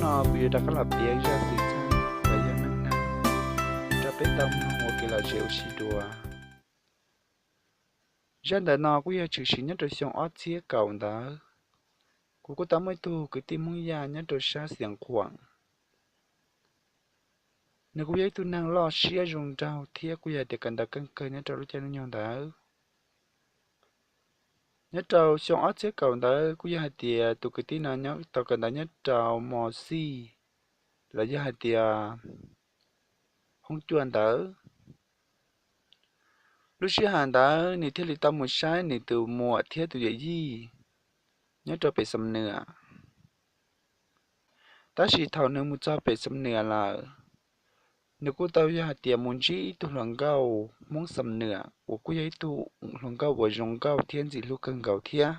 No kuv yuav rov qab los piav zaj xwm txheej los yog neej neeg rau peb tau mloog ua kev lom zem ua si dua. Zaj ntawm no kuj yog tshwm sim nyob rau xyoo ob txhiab kaum ntawd. Kuv kuj tau muaj ib tug kwv tij Hmoob Yaj nyob rau sab Xiav Khuam. Nws kuj yog ib tug neeg loj siab zoo nraug thiab kuj yog tias kawm ntawv keej kawg nyob rau lub caij lub nyoog ntawd. Nyob rau xyoo ob txhiab kaum ntawd kuj yog hais tias tus kwv tij no nyob tau kawm ntawv nyob rau mos xij los yog hais tias hoob cuaj ntawd. Lub sij hawm ntawd nws thiaj li tau mus saib nws tus muam thiab tus yawm yij nyob rau pem Xam Nwam. Tab sis thaum nws mus txog pem Xam Nwam lawm, nws kuj tau yog hais tias mus ntsib ib tug hluas nkauj Hmoob Xam Nwam uas kuj yog ib tug hluas nkauj uas zoo nkauj thiab ntxim hlub kawg nkaus thiab.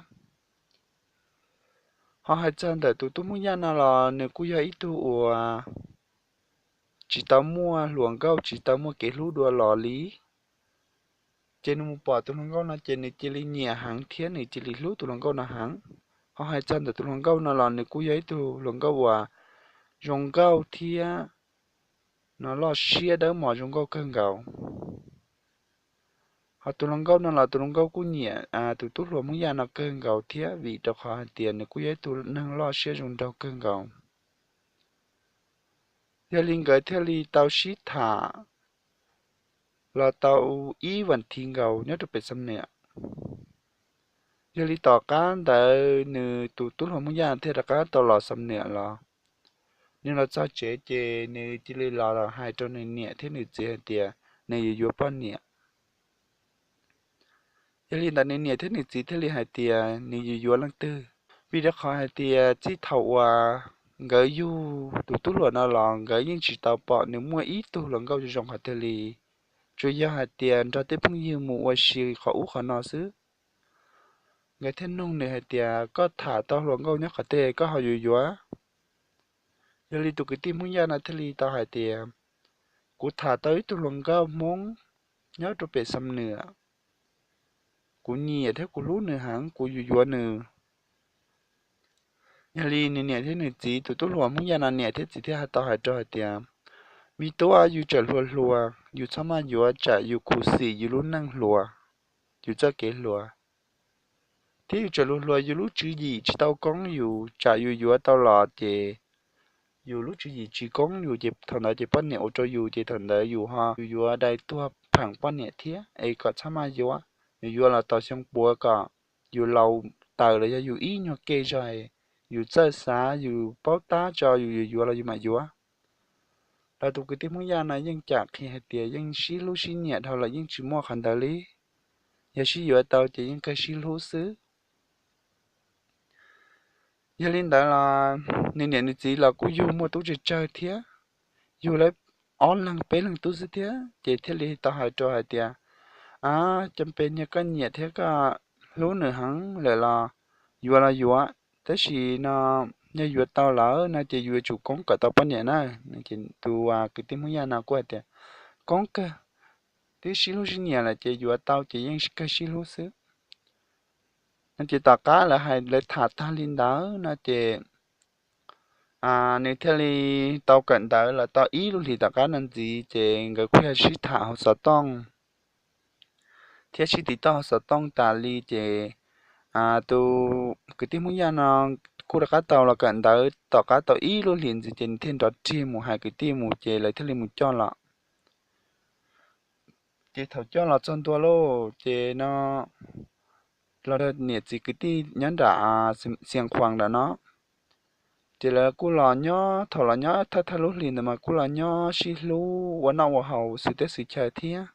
Ho hais txog ntawm tus tub Hmoob Yaj no los nws kuj yog ib tug uas tsis tau muaj hluas nkauj tsis tau muaj kev hlub dua los li. Ces nws mus pom tus hluas nkauj no ces nws cia li nyiam heev thiab nws cia li hlub tus hluas nkauj no heev. Ho hais txog ntawm tus hluas nkauj no los nws kuj yog ib tug hluas nkauj uas zoo nkauj thiab no loj siab dawb mos zoo nkauj kawg nkaus. Ho tus hluas nkauj no los tus hluas nkauj kuj nyiam tus tub hluas Hmoob Yaj no kawg nkaus thiab vim rau qhov hais tias nws kuj yog ib tug neeg loj siab zoo nraug kawg nkaus. Yog li nkawd thiaj li tau sib tham los tau ib vas thiv nkaus nyob rau pem Xam Nwam. Yog li tom qab ntawd nws tus tub hluas Hmoob Yaj thiaj rov qab tau los Xam Nwam los. Nws los txog tsev ces nws cia li los hais rau nws niam thiab nws txiv hais tias nws yuav yuav poj niam. Yog li ntawd nws niam thiab nws txiv thiaj li hais tias nws yuav yuav leej twg, vim rau qhov hais tias txij thaum uas nkawd yug tus tub hluas no los nkawd yeej tsis tau pom nws muaj ib tug hluas nkauj zoo zoo qhov twg li, tsuas yog hais tias nrog tej phooj ywg mus ua si qhov ub qhov no xwb. Nkawd thiaj nug nws hais tias koj tham tau hluas nkauj nyob qhov twg koj ho yuav yuav? Yog li tus kwv tij Hmoob Yaj no thiaj li tau hais tias kuv tham tau ib tug hluas nkauj Hmoob nyob rau pem Xam Nwam, kuv nyiam thiab kuv hlub nws heev kuv yuav yuav nws. Yog li nws niam thiab nws txiv tus tub hluas Hmoob Yaj no niam thiab txiv thiaj tau hais rau hais tias me tub, yus tseem hluas hluas yus txhob maj yuav tsam yus khuv xim yus lub neej hluas, yus txoj kev hluas, thiab yus tseem hluas hluas yus lub tswv yim tsis tau koob yus tsam yus yuav tau los ces yus lub tswv yim tsis koob yus ces thaum ntawd ces poj niam ua rau yus ces thaum ntawd yus ho yus yuav dai tuag pheem poj niam thiab es kom txhob maj yuav, yus yuav los tos xyoo puav kom yus laus taws los yog yus ib nyuag ke zog, yus txawj xav yus paub tab tso yus yuav yuav los yus mam yuav. Los tus kwv tij Hmoob Yaj no yeej cam qhia hais tias yeej sib hlub sib nyiam dhau lawm yeej tsis muaj qhov ntawd li, yog sib yuav tau ces yeej kawg sib hlub xwb. Yog li ntawd los nws niam nws txiv los kuj yug muaj tub tsawg tsawg thiab, yug lawv ob leeg peb leeg tub xwb thiab ces thiaj li tau hais rau hais tias a, cov pes nyog koj nyiam thiab koj hlub nws heev lawm los yuav los yuav, tab sis no yog yuav tau lawm no ces yus yuav tsum koob kom tau poj niam na. Tus kwv tij Hmoob Yaj no kuj hais tias koob kawg, twb sib hlub sib nyiam lawm ces yuav tau ces yeej kawg sib hlub xwb no. Ces tom qab lawv hais lawv tham tag li ntawd no ces nws thiaj li tau kawm ntawv los tau ib lub hlis tom qab no ntxiv ces nkawd kuj yog sib tham hauv xov tooj thiab sib tiv tauj hauv xov tooj tas li ces tus kwv tij Hmoob Yaj no kuj rov qab tau los kawm ntawv tom qab tau ib lub hlis ntxiv ces nws thiaj nrov rig mus hais kwv tij mus ces lawv thiaj li mus coj los. Ces thaum coj los txog ntua lauj ces no los niam txiv kwv tij nyob nram Xias Khuas nram no, ces lawv kuj los nyob, thaum los nyob thawj thawj lub hlis ntawd mas kuj los nyob sib hlub ua noj ua haus xwm teb xwm chaw thiab.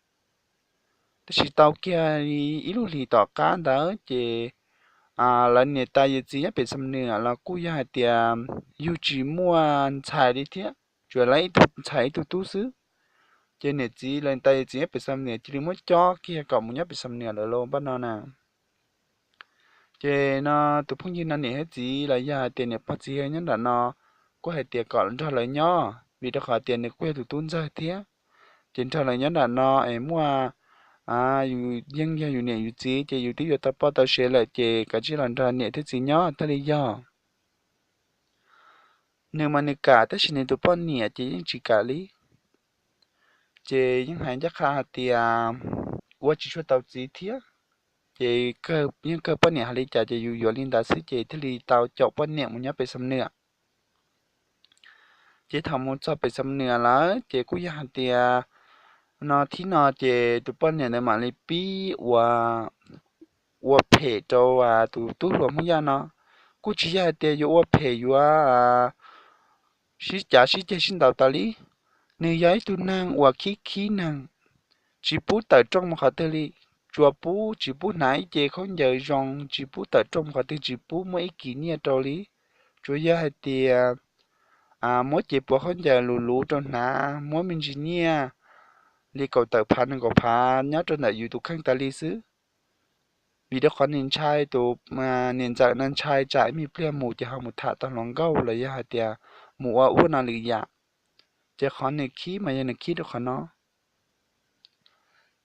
Tab sis tau kiag ib lub hlis tom qab ntawd ces lawv niam tais yawm txiv nyob pem Xam Nwam los kuj yog hais tias yug tsis muaj ntxhais li thiab, tsuas lawv ib tug ntxhais ib tug tub xwb. Ces niam txiv lawv niam tais yawm txiv nyob pem Xam Nwam cia li muab cob kiag kom mus nyob pem Xam Nwam lawm lauj npaj no na. Ces no tus phooj ywg no niam thiab txiv los yog hais tias niam pog txiv yawg nyob nram no kuj hais tias kom nrog lawv nyob vim rau qhov tias nws kuj yog tus tub ntxawg thiab. Ces nrog lawv nyob nram no es muaj, yus yeej yog yus niam yus txiv ces yus twb yuav tau poj tau sev lawm ces kav tsij los nrog niam thiab txiv nyob thiaj li yog. nws mas nws kam tab sis nws tus poj niam ces yeej tsis kam li. Ces yeej hais ncaj qha hais tias ua tsis tshua tau txiv thiab, ces yeej kawg poj niam hais li cas ces yus yuav li ntawd xwb ces thiaj li tau caum poj niam mus nyob pem Xam Nuam. Ces thaum mus txog pem Xam Nuam lawm ces kuj yog hais tias no thib no ces tus poj niam ntawd mam li pib ua, ua phem rau tus tub hluas Hmoob Yaj no. Kuj tsis yog hais tias yuav ua phem yuav sib cav sib ceg sib ntaus tas li. Nws yog ib tug neeg uas khib khib neeg, tsis pub tawm rooj mus qhov twg li, tsuas pub tsis pub hnav ib ce khaub ncaws zoo, tsis pub tawm rooj mus qhov twg, tsis pub muab ib kis nyiaj rau li. Tsuas yog hais tias muab cev puas khaub ncaws luv luv rau hnav, muab me ntsis nyiaj li kaum tawm phav nees nkaum phav nyob rau ntawm yus tus kheej tas li xwb. Vim rau qhov nws ntshai tus niam ntxawm no ntshai tsam ib me pliag mus ces ho mus tham tau hluas nkauj los yog hais tias mus ua ub no lwm yam. Ces qhov nws khib mas yog nws khib rau qhov no.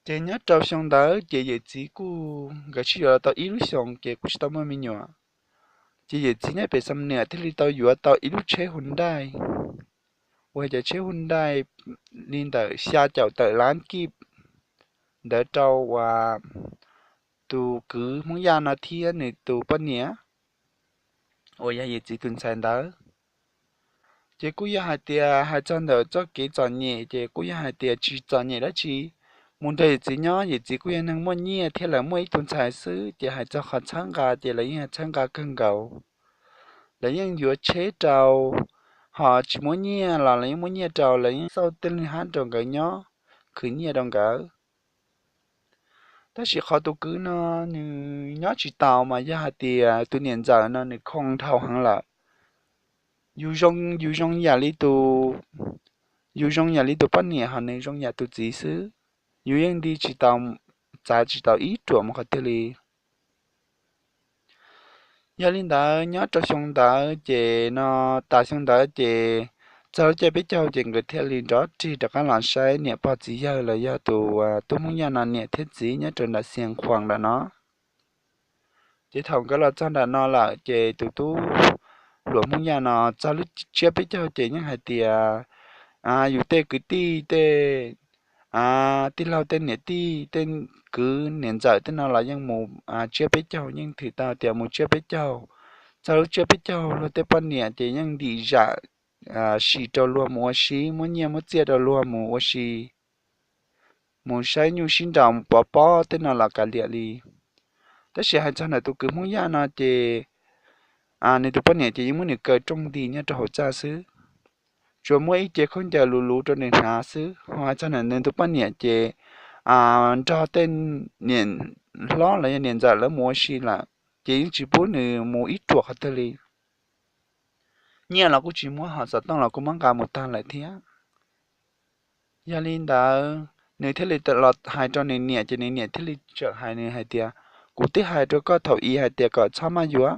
Ces nyob rau xyoo ntawd ces yawm txiv kuj, nkawd sib yuav los tau ib lub xyoos ces kuj tsis tau muaj me nyuam. Ces yawm txiv nyob pem Xam Nuam thiaj li tau yuav tau ib lub tsheb Hyundai, uas cov tsheb Hyundai li ntawm xya caum tawm lab kib ntawd rau uas tus kwv Hmoob Yaj no thiab nws tus poj niam uas yog yawm txiv tus ntxhais ntawd. Ces kuj yog hais tias hais txog ntawm txoj kev txom nyem ces kuj yog hais tias tsis txom nyem dab tsi. Mus nrog yawm txiv nyob, yawm txiv kuj yog neeg muaj nyiaj thiab lawv muaj ib tug ntxhais xwb, ces hais txog qhov txhawb nqa ces lawv yeej txhawb nqa kawg nkaus. Lawv yeej yuav tsheb rau, ho tsis muaj nyiaj los lawv yeej muab nyiaj rau, lawv yeej xauj tej hab rau nkawd nyob, khwv nyiaj rau nkawd. Tab sis qhov tus kwv no nws nyob tsis taus mas yog hais tias tus niam ntxawm no nws khoo dhau heev lawm. Yus zoo, yus zoo yam li tus, yus zoo yam li tus poj niam ho nws zoo yam tus txiv xwb. Yus yeej nti tsis tau, txav tsis tau ib ruam mus qhov twg li. Yog li ntawd nyob rau xyoo ntawd ces no, tas xyoo ntawd ces txog lub caij peb caug ces nkawd thiaj li nrov rig rov qab los saib niam pog txiv yawg los yog tus tub Hmoob Yaj no niam thiab txiv nyob rau nram Xias Khuam nram no. Ces thaum nkawd los txog nram no lawm ces tus tub hluas Hmoob Yaj no txog lub tsiab peb caug ces yeej hais tias yus tej kwv tij, tej tij laug, tej niam tij, tej kwv niam ntxawm tej no los yeej mus tsiab peb caug, yeej thwm tau tias mus tsiab peb caug. Txog lub tsiab peb caug luag tej poj niam ces yeej ntim zam sim rau luag mus ua si, muab nyiaj muab txiaj rau luag mus ua si, mus saib nyuj sib nraus mus pov pob tej no los kav liam li. Tab sis hais txog ntawm tus kwv Hmoob Yaj no ces nws tus poj niam ces yeej muab nws kaw rooj nti nyob rau hauv txaj xwb, tsuas muab ib ce khaub ncaws luv luv rau nws hnav xwb. Ho hais txog ntawm nws tus poj niam ces nrog tej niam hlob los yog niam ntxawm lawv mus ua si lawm, ces yeej tsis pub nws mus ib ruam qhov twg li. Nyiaj los kuj tsis muab, ho xov tooj los kuj muab nqa mus tag lawm thiab. Yog li ntawd nws thiaj li los hais rau nws niam, ces nws niam thiaj li txawm hais nws hais tias, kuv twb hais rau koj thaum i hais tias kom txhob maj yuav.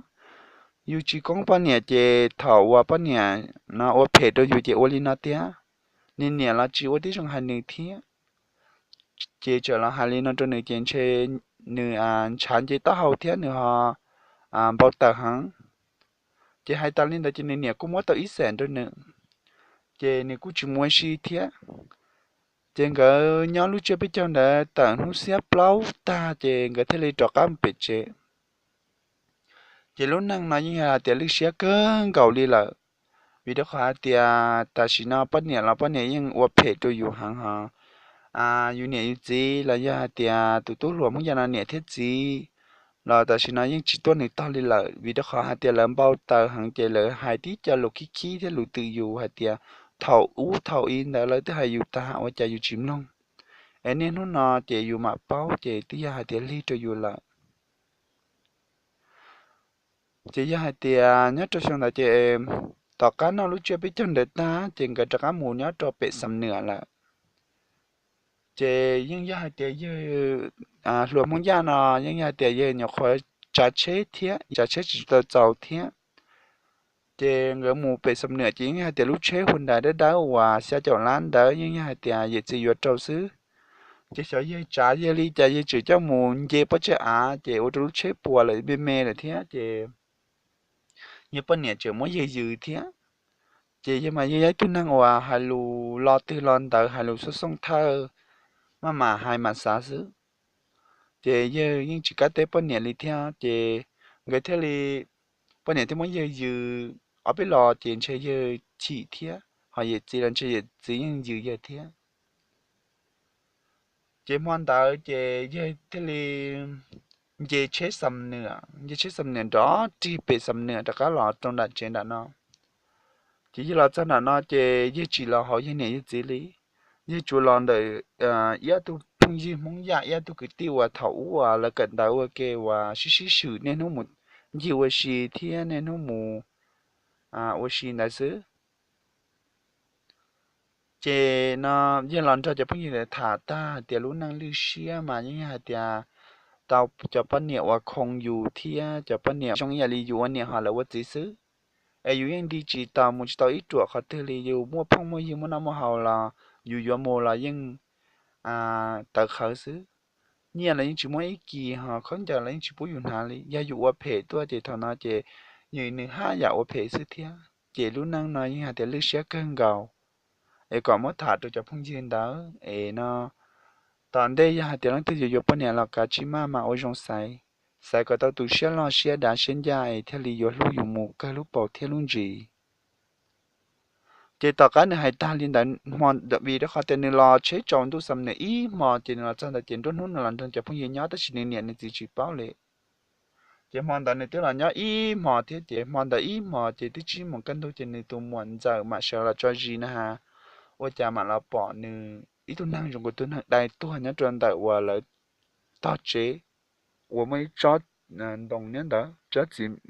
Yus tsis koob poj niam ces thaum uas poj niam no ua phem rau yus ces ua li no tiag. Nws niam los tsis ua tib zoo hais nws thiab, ces txawm los hais li no rau nws ces ntshe nws ntshav nce taub hau thiab nws ho npau taws heev. Ces hais tas li ntawd ces nws niam kuj muab tau ib xees rau nws, ces nws kuj tsis mus ua si thiab. Ces nkawd nyob lub tsiab peb caug ntawd tawm hnub xiab plaub tag ces nkawd thiaj li rov qab mus pem tsev. Ces lub neej no yeej yog hais tias lwj siab kawg nkaus li lawm, vim rau qhov hais tias tam sim no poj niam los poj niam yeej ua phem rau yus heev ho. Yus niam yus txiv los yog hais tias tus tub hluas Hmoob Yaj no niam thiab txiv los tam sim no yeej tsis tuaj nws tog li lawm, vim rau qhov hais tias lawv npau taws heev ces lawv hais tib co lus khib khib thiab lus twm yus hais tias thaum ub thaum i ntawd lawv twb hais yus tag ua cas yus tsis mloog. Es niaj hnub no ces yus mam paub ces twb yog hais tias lig rau yus lawm. Ces yog hais tias nyob rau xyoo ntawd ces tom qab noj lub tsiab peb caug ntawd tag ces nkawd rov qab mus nyob rau pem Xam Nuam lawm. Ces yeej yog hais tias yawg hluas Hmoob Yaj no yeej yog hais tias yawg nyuam qhuav tsav tsheb thiab, tsav tsheb tsis tau txaus thiab. Ces nkawd mus pem Xam Nuam ces yeej yog hais tias lub tsheb Hyundai dawb dawb uas xya caum lab ntawd yeej yog hais tias yawm txiv yuav rau xwb. Ces xyov yawg tsav yawg li cas yawg tseem coj mus nce pob tsag av ces ua rau lub tsheb puas lawm me me lawm thiab ces yawg poj niam tseem muab yawg ywg thiab. Ces yawg mas yog ib tug neeg uas hais lus lo twg lo ntawd, hais lus xooj xooj thawj, maj mam hais mam xav xwb. Ces yawg yeej tsis kam teb poj niam li thiab, ces nkawd thiaj li, poj niam thiaj muab yawg yws ob peb los, ces ntshe yawg chim thiab, ho yawm txiv los ntshe yawm txiv yeej yws yawg thiab. Ces hmo ntawd ces yawg thiaj li nce tsheb xam nwm, nce tsheb xam nwm nrov rig pem xam nwm rov qab los rau nram tsev nram no. Ces yawg los txog nram no ces yawg tsis los hauv yawg niam yawg txiv li, yawg tsuas los ntawm ib tug phooj ywg Hmoob Yaj, ib tug kwv tij uas thaum ub uas lawv kawm ntawv ua ke uas sib sib swm niaj hnub mus ncig ua si thiab niaj hnub mus ua si ntawd xwb. Ces no yawg los nrog cov phooj ywg ntawd tham tag hais tias lub neej lwj siab mas yeej yog hais tias tau cov poj niam uas khoo yus thiab cov poj niam zoo ib yam li yus ua niam ho lawv ua txiv xwb, es yus yeej nti tsis tau mus tsis tau ib ruam qhov twg li, yus muaj phooj muaj ywg muaj noj muaj haus los yus yuav mus los yeej tawv qhawv xwb. Nyiaj los yeej tsis muaj ib kis, ho khaub ncaws los yeej tsis pub yus hnav li. Yog yus ua phem tuaj ces thaum no ces yus nws haj yam ua phem xwb thiab. Ces lub neej no yeej hais tias lwj siab kawg nkaus. Es kom muab tham rau cov phooj ywg ntawd es no, tom ntej yog hais tias leej twg yuav yuav poj niam los kav tsij maj mam ua zoo xaiv, xaiv kom tau tus siab loj siab dav siab ncaj es thiaj li yuav hlub yus mus kawg lub paus thiab lub ntsis. Ces tom qab nws hais tag li ntawd, hmo ntawd vim rau qhov tias nws los tsheb tsaus ntuj xam nwm ib hmo, ces nws los txog ntawd ces nruab hnub nws los nrog cov phooj ywg nyob, tab sis nws niam nws txiv tsis paub li. Ces hmo ntawd nws twb los nyob ib hmo thiab, ces hmo ntawd ib hmo ces twb tsib moos kaj ntug ces nws tus muam ntxawm mam sawv los tso zis na has, ua cas mam los pom nws ib tug neeg zoo nkaus tus neeg dai tuag nyob rau ntawm uas lawv tog tsev uas muaj ib tsob ntoo nyob ntawd,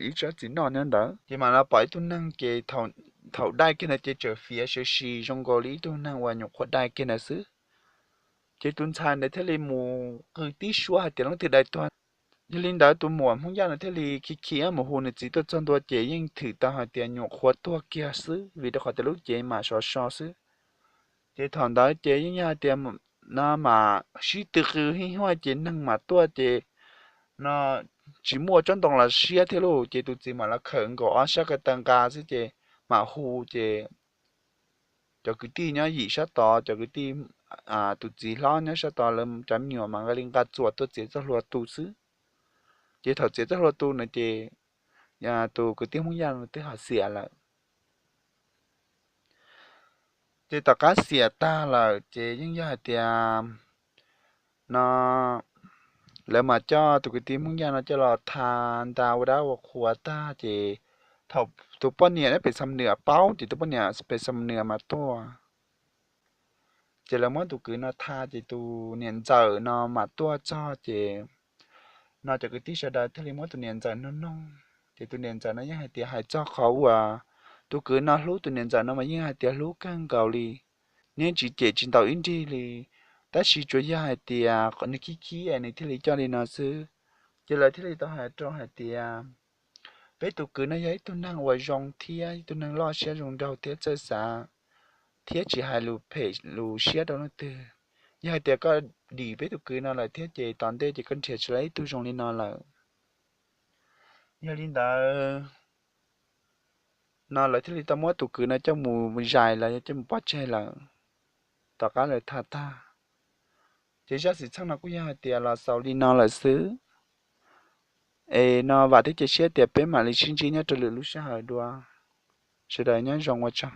ib tsob txiv noj nyob ntawd. Ces mam los pom ib tug neeg ces thaum dai kiag ntawd ces tseem fiav sawv si zoo nkaus li ib tug neeg uas nyuam qhuav dai kiag ntawd xwb. Ces tus ntxhais ntawd thiaj li mus qw tib suab hais tias leej twg dai tuag. Yog li ntawd tus muam Hmoob Yaj no thiaj li khi khi mus hu nws txiv tuaj txog ntua ces yeej thwm tau hais tias nyuam qhuav tuag kiag xwb, vim rau qhov tias lub cev mam sov so xwb. Ces thaum ntawd ces yeej yog hais tias no mam sib tw qw hib huaj ces neeg mam tuaj ces no tsis muaj tsob ntoo los siab thiab lauj, ces tus txiv mam los khawm nkaus ob sab ko taw nqa xwb ces mam hu ces cov kwv tij nyob yim sab tod, cov kwv tij, tus txiv hlob nyob sab tod lawv cov me nyuam mas nqa li nqa txuas tuaj txiav txoj hlua tu xwb. Ces thaum txiav txoj hlua tu no ces tus kwv tij Hmoob Yaj no twb ho xiam lawm. Ces tom qab xiam tag lawm ces yeej yog hais tias no lawv mas coj tus kwv tij Hmoob Yaj no coj los tha nta ua dab ua qhua tag ces thaum tus poj niam nyob pem Xam Nuas paub ces tus poj niam pem Xam Nuas mas tuaj. Ces lawv muab tus kwv no tha ces tus niam ntxawm no mam tuaj txog ces no cov kwv tij sawv daws thiaj li muab tus niam ntxawm nug noog. Ces tus niam ntxawm no yeej hais tias hais txog qhov uas tus kwv no hlub tus niam ntxawm no mas yeej hais tias hlub kawg nkaus li, neb tsis cem tsis ntaus ib nrig li, tab sis tsuas yog hais tias nws khib khib es nws thiaj li coj li no xwb. Ces lawv thiaj li tau hais rau hais tias peb tus kwv no yog ib tug neeg uas zoo thiab ib tug neeg loj siab zoo nraug thiab txawj xav, thiab tsis hais lus phem lus siab rau leej twg. Yog hais tias koj dim peb tus kwv no lawm thiab ces tom ntej ces koj nrhiav tsis tau ib tug zoo li no lawm. Yog li ntawd no lawv thiaj li tau muab tus kwv no coj mus zais los yog coj mus pov tseg lawm. Tom qab lawv tha tag ces zaj xwm txheej no kuj yog hais tias los xaus li no lawm xwb. Es no vam thiab cia siab tias peb mam li sib ntsib nyob rau lwm lub sij hawm dua. Sawv daws nyob zoo ua tsaug.